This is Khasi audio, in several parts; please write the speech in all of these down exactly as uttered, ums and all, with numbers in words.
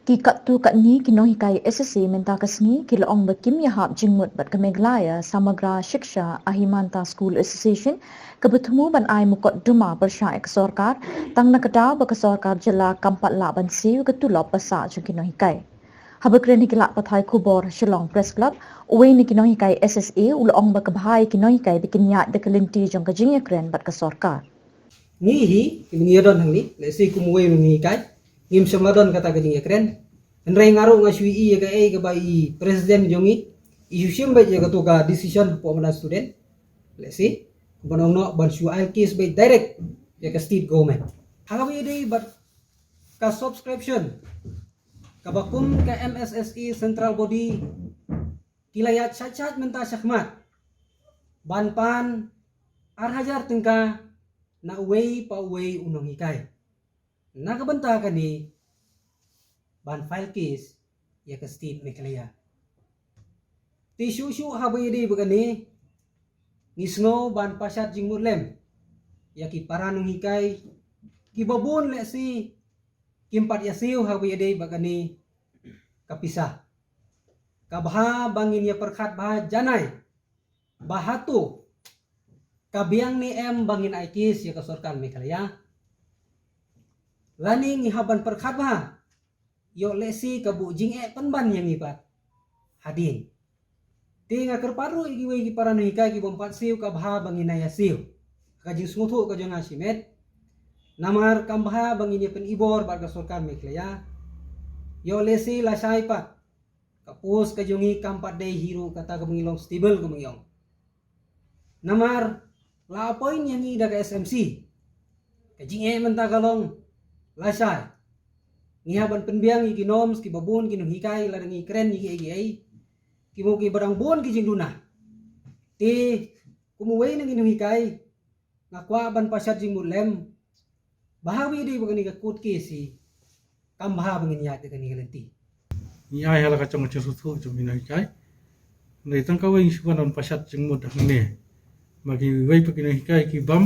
Ki katto katne ki nonghikai S S A mynta ka sngi ki la ong ba kim ïahap jingmut bad ka Meghalaya Samagra Shiksha Ahimanta School Association kaba thmu ban ai mukotduma pyrshah ïa ka sorkar, tang na ka daw ba ka sorkar jylla kam pat lah ban siew ïa ka tulop ba sah jong ki nonghikai. Haba kren ha ki lad pathai khubor Shillong Press Club, uwei na ki nonghikai S S A u la ong ba ka bha ïa ki nonghikai ba kin ïaid da ka lynti jong ka jingïakren bad ka sorkar. Ngi hi, ki ngi ïa don hangne, lehse kum uwei u nonghikai, ngim shym la don kata ka jingïakren. Hynrei nga ruh nga shu ïohi ïa kaei kaba i president jong ngi i shu shim beit ïa kato ka decision hapoh bynta student. Lehse, ban ong noh ban shu ai case beit direct ïa ka state government. Haba ïadei bad ka subscription kaba kum ka M S S A central body ki la ïaid shait shait mynta shakhmat ban pan ar hajar tyngka na uwei pa uwei u nonghikai. Na ka bynta kane ban file case ïa ka state Meghalaya. Te shuh shuh haba ïadei bad kane ngi sngew ban pashat jingmut lem ïa ki para nonghikai kiba bun lehse kim pat ïasiew haba ïadei bad kane ka pisa. Ka bha ba ngin ïa pyrkhat bha janai ba hato ka biang ne em ba ngin ai case ïa ka sorkar Meghalaya. Lane ngi hap ban pyrkhat bha ïoh lehse ka buh jingeh pynban ïa ngi pat hadien. Te nga kyrpad ruh ïa kiwei ki para nonghikai ki bym pat siew ka bha ba ngin ïa siew. Ka jingsngewthuh ka jong nga shimet. Namar kam bha ba ngin ïa pynibor bad ka sorkar Meghalaya. Ïoh lehse lashai pat ka post ka jong ngi kam pat dei hi ruh kata kaba ngi long stable kumba ngi ong. Namar la appoint ïa ngi da ka S M C. Ka jingeh mynta ka long lashai. Ngi hap ban pynbiang ïa ki norms kiba bun ki nonghikai lada ngi kren ïa kiei kiei. Ki mut kiba dang bun ki jingduna. Te kum uwei na ki nonghikai nga kwah ban pashat jingmut lem ba haba ïadei bad kane ka court case hi kam bha ba ngin ïaid da kane ka lynti. Ngi ai ha la ka jong ka jingsngewthuh jong ki nonghikai. Hynrei tang kawei ngi shu wan ban pashat jingmut hangne ba kiwei pat ki nonghikai ki bym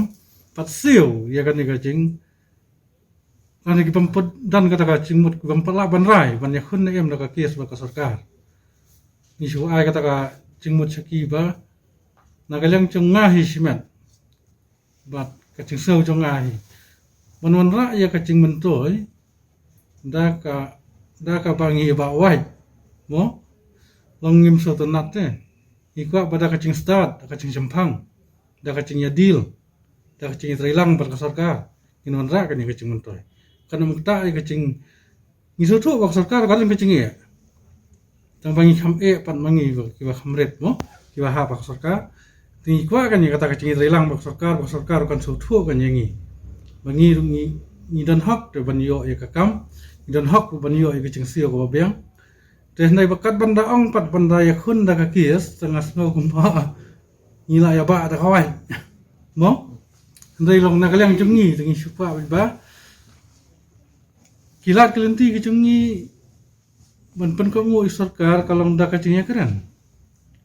pat siew ïa kane ka jing, lane ki bym pat don kata ka jingmut, ki bym pat lah ban rai ban ïakhun ne em da ka case bad ka sorkar. Ngi shu ai kata ka jingmut sha ki ba na ka liang jong nga hi shimet bad ka jingsngew jong nga hi ban wanrah ïa ka jingmyntoi da ka, da kaba ngi ïa bah wai, mo? Long ngim sngewtynnat te. Ngi kwah ba da ka jingstad, da ka jingshemphang, da ka jingïadil, da ka jingïatreilang bad ka sorkar ngin wanrah kane ka jingmyntoi. Kan ym ktah ïa ka jing, ngi sngewthuh ba ka sorkar ka don ka jingeh. Tang ba ngi kham eh pat ma ngi ba kiba kham rit, mo, kiba hap ha ka sorkar. Te ngi kwah kan ïa kata ka jingïatreilang bad ka sorkar, ba ka sorkar kan sngewthuh kan ïa ngi ba ngi ruh ngi, ngi don hok te ban ïoh ïa ka kam, ngi don hok ban ïoh ïa ka jingsiew kaba biang. Te hynrei ba kat ban da ong pat ban da ïakhun da ka case, te nga sngew kumba ngi la ïa bah da kawei, mo? Hynrei long na ka liang jong ngi te ngi shu kwah ba ki lad ki lynti ki jong ngi ban pynkohnguh ïa sorkar ka long da ka jingïakren,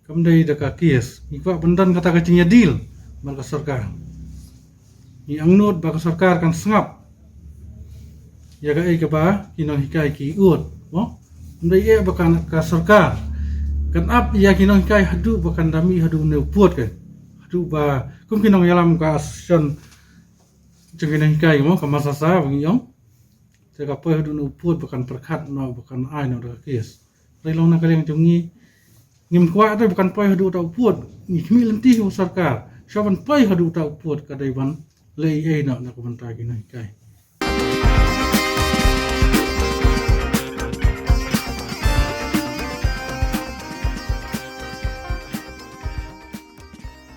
kam dei da ka case. Ngi kwah ban don kata ka jingïadil bad ka sorkar. Ngi angnud ba ka sorkar kan sngap ïa kaei kaba ki nonghikai ki ud, mo? Kam dei eh ba kan, ka sorkar kan ap ïa ki nonghikai haduh ba kan da mih haduh ne u pud, ka haduh ba kum ki nongïalam ka association jong ki nonghikai, mo, ka MASASA ba ngi ong. Te ka poi haduh ne u pud ba kan pyrkhat noh, ba kan ai noh da ka case. Hynrei long na ka liang jong ngi ngim kwah te ba kan poi haduh uta u pud. Ngi khmih lynti ha u sorkar, shuwa ban poi haduh uta u pud ka dei ban leh ei ei noh na ka bynta ki nonghikai.